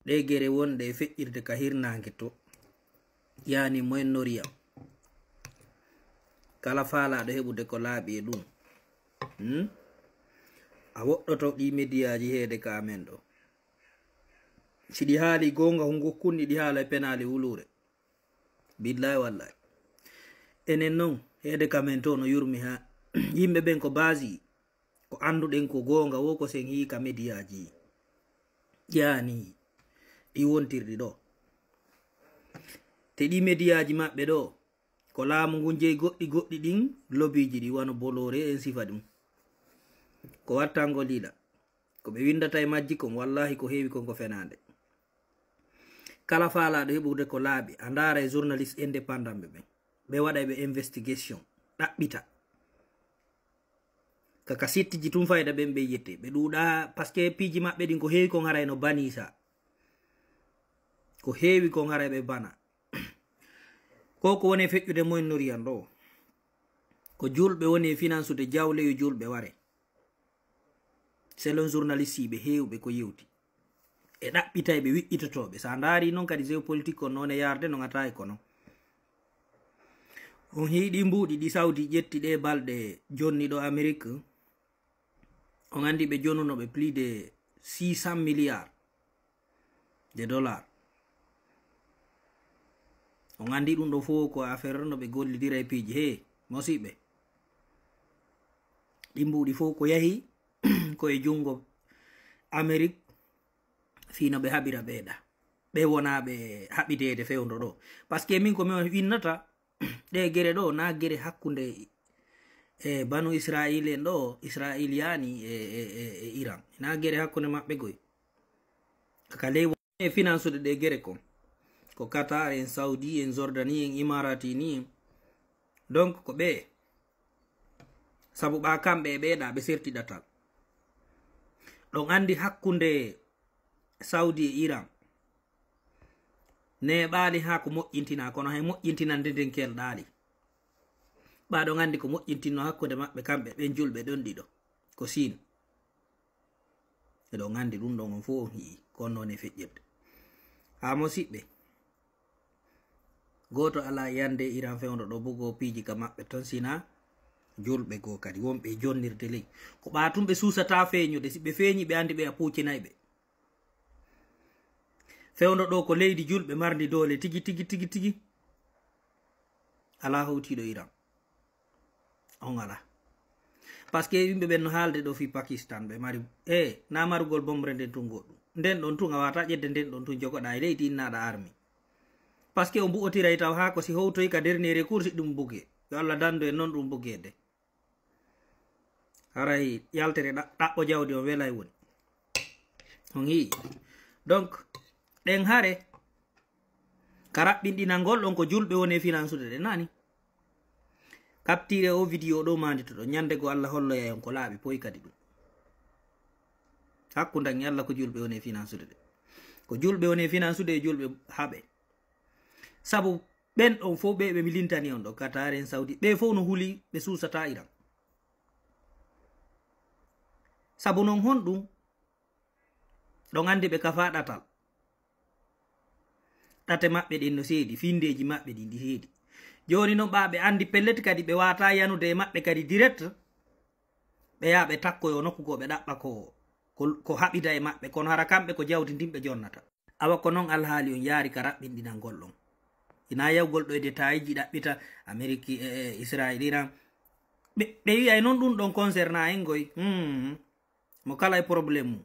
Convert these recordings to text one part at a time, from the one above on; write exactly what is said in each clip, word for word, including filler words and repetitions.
ɗe gere wonɗe e feƴƴirde ka hirnaange to, yaani Moyen-Orient. Kala faalaaɗo heɓude ko laaɓi e ɗum, hmm? A woɗɗoto ɗi mediyaaji heede ka amen ɗo. Si ɗi haali goonga, hungo kunni ɗi haala e penaali wuluure. Billahi wallahi. Enen non, heede ka men to no yurmi ha. Yimɓe ɓen ko baasi, ko annduɗen ko goonga wo ko sen hii ka mediyaaji. Yaani, ɗi wontirɗi ɗo. Te ɗi mediyaaji maɓɓe ɗo, ko laamu ngun jeyi goɗɗi goɗɗi ɗin lobiiji ɗi wano Bolloré en sifa ɗum. Ko wattangol yila. Ko ɓe windata e majji kon, wallahi ko heewi kon ko fenaande. Kala faalaaɗo heɓude ko laaɓi, a ndaara e journaliste indépendant ɓe ɓen. Ɓe waɗa ɓe investigation, ɗaɓɓita. Kaka sittiji tun fayda ɓen ɓe yette. Ɓe ɗuuɗa, parce que piiji maɓɓe ɗin ko heewi kon haray no banisa. Ko heewi kon haray ɓe bana. Ko ko woni e feƴƴude Moyen-Orient ɗo. Ko julɓe woni e finansude jawle yo julɓe ware. Selon journaliste ɓe heewɓe ko yewti. E ɗaɓɓitay ɓe wiƴƴitotooɓe. Sa ndaari non kadi géopolitique on noone yarde no ŋata e kono. On hiiɗi mbuuɗi ɗi Saudi ƴetti ɗe balɗe jonni ɗo Amérique. On anndi ɓe jonuno ɓe plus de six cents milliards de dollars. On anndi ɗum ɗo fof ko affaire no ɓe gollidira e piiji. He, mosiɓɓe. Ɗi mbuuɗi fof ko yahi ko e junngo Amérique fii no ɓe haɓira ɓeeɗa. Ɓe wonaa ɓe haɓideede fewndo ɗo. Parce que min ko min winnata ɗe gere ɗo, na gere hakkunde e banu Israil en ɗo, Israil yani e, e, e, e Iran. Na gere hakkunde maɓɓe goy. Ka ley e finansude ɗe gere kon. Ko Qatar en, Saudi en, Jordanie en, Imarati ni en. Donc ko ɓe. Sabu ɓa kamɓe e ɓeeɗa ɓe serti ɗatal. Ɗon anndi hakkunde Saudi e Iran. Neeɓaali haa ko moƴƴintinaa, kono hay moƴƴintinande nden kelɗaali. Ɓa ɗon anndi ko moƴƴintinno hakkunde maɓɓe kamɓe ɓen julɓe ɗon ɗiɗo. Ko Siin. Eɗon anndi ɗum ɗon on fof on hi'i, ko noon e feƴƴirde. Haa mosiɓɓe. Gooto alaa yande Iran fewndo ɗo bugo piiji ka maɓɓe ton sina julɓe goo kadi wonɓe e jonnirde ley. Ko ɓa tun ɓe suusata feeñude, si ɓe feeñi ɓe anndi ɓe a puucinay ɓe. Fewndo ɗo ko leydi julɓe marndi doole tigi, tigi, tigi, tigi. Alaa hawtiiɗo Iran. On alaa. Parce que yimɓe ɓen no haalde ɗo fii Pakistan, ɓe mari, e, na marugol bomre nden tun goɗɗum. Nden ɗon tun a wata ƴedde nden ɗon tun jogoɗa e leydi innaɗa armi. Parce que o mbu'otiray taw haa ko si howtoy ka dernier recours ɗum buge. Yo Allah dando en non ɗum bugeede. Haray yaltere ɗa-, ɗaɓɓo jawdi on welay woni. On hi'i. Donc, ɗen hare, ka raɓɓinɗinangol ɗon ko julɓe woni e finansude ɗe nani. Capture o vidéo ɗo manditoɗo. Ñande go Allah holloyay on ko laaɓi poy kadi ɗum. Hakkundan e Allah ko julɓe woni e finansude ɗe. Ko julɓe woni e finansude e julɓe haɓe. Sabu ɓen ɗon fof ɓe, ɓe mi lintani on ɗo, Qatar en, Saudi, ɓe fof no huli ɓe suusata Iran. Sabu non honɗum? Ɗon anndi ɓe kafa ɗatal. Ɗate maɓɓe ɗin no seedi, findeeji maɓɓe ɗin ɗi seedi. Jooni non ɓa ɓe anndi pellet kadi ɓe wata yanude e maɓɓe kadi direct. Ɓe yaha ɓe takkoyo nokku goo ɓe ɗaɓɓa ko, ko, ko haɓida e maɓɓe, kono hara kamɓe ko jawdi ndin ɓe jonnata. Awa ko non alhaali on yaari ka raɓɓinɗinangol ɗon. Ina yawgol ɗo e détail ji ɗaɓɓita Amerique e, e Israël, Iran. Ɓe, ɓe wi'ay non ɗum ɗon concernant en goy. Hmm. Mo kala e problème mum.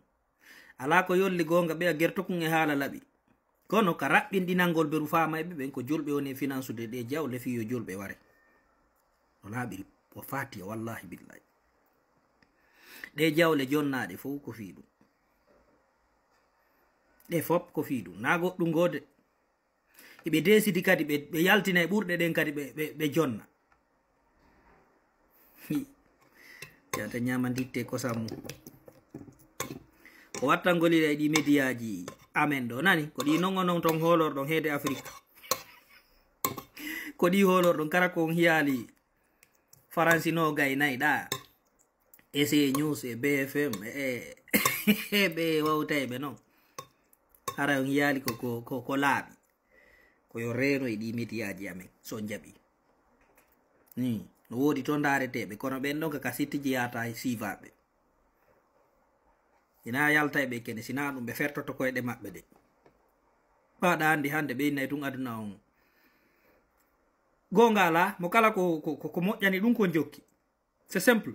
Alaa ko yolli goonga ɓeya gertokun e haala laɓi. Kono ka raɓɓinɗinangol beru faamayɓe ɓen ko julɓe woni e finansude ɗe jawle fii yo julɓe ware. O laaɓiri, o faati, wallahi billahi. Ɗe jawle jonnaaɗe fof ko fii ɗum. Ɗe fop ko fii ɗum. Na goɗɗum goo de. Iɓe desidi kadi ɓe, ɓe yaltina e ɓurɗe ɗen kadi ɓe, ɓe, ɓe jonna. Hi. Yata ñaama nditte kosam mum. Ko wattangol ila e ɗi mediyaaji amen ɗo, nani? Ko ɗi non onon ton hoolorɗon heede Afrik. Ko ɗi hoolorɗon kara ko on hiyaali Faransi no gay nayi ɗa. E C News, e B F M, e, e ɓe wawtayɓe non. Hara on yiyaali ko, ko, ko, ko laaɓi. Ko yo reeno e ɗi mediyaaji amen, so on jaɓi. Ni, no woodi to ndaareteeɓe, kono ɓen ɗon ka, ka sittiji yaata e siifaaɓe. Ina yalta e ɓe kene, sina ɗum ɓe fertoto koyɗe maɓɓe de. Ɓaɗa anndi hannde ɓe innay tun aduna on. Goonga alaa, mo kala ko, ko, ko, ko moƴƴani ɗum ko jokki. C'est simple.